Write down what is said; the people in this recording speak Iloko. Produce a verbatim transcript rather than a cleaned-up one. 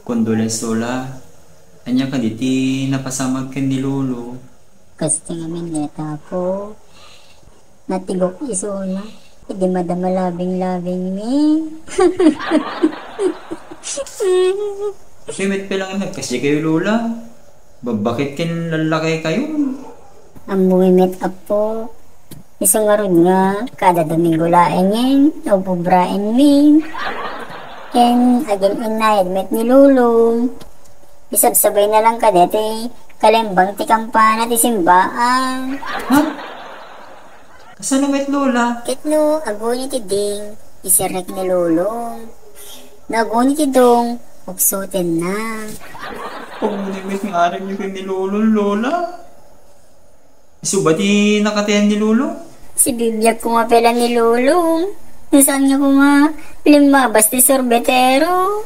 Condolence, Lola. Ania kadi ti napasamak ken ni Lolo? Kas ti ngamin, Apo. Natigok isuna. Idi madama labing-labing mi. Kasi met pay lang nagkasi kayo, Lola. Babbakit ken lallaki kayo. Ammomi met, Apo. Isu ngarud nga, kada Domingo laengen, ububraen mi. Ken agin-innayad met ni Lolo. Isabsabay na lang kadeti, kalembang ti kampana ti simbaan. Ha? Kasano met, Lola? Ket no aguni ti ding, isirrek ni Lolo. No aguni ti dong, uksotenna. Aguni met nga arem yo ken ni Lolo, Lola. Isu ba ti nakatayan ni Lolo? Sibibiag koma pay la ni Lolo. No saan nga koma, limmabas ti sorbetero.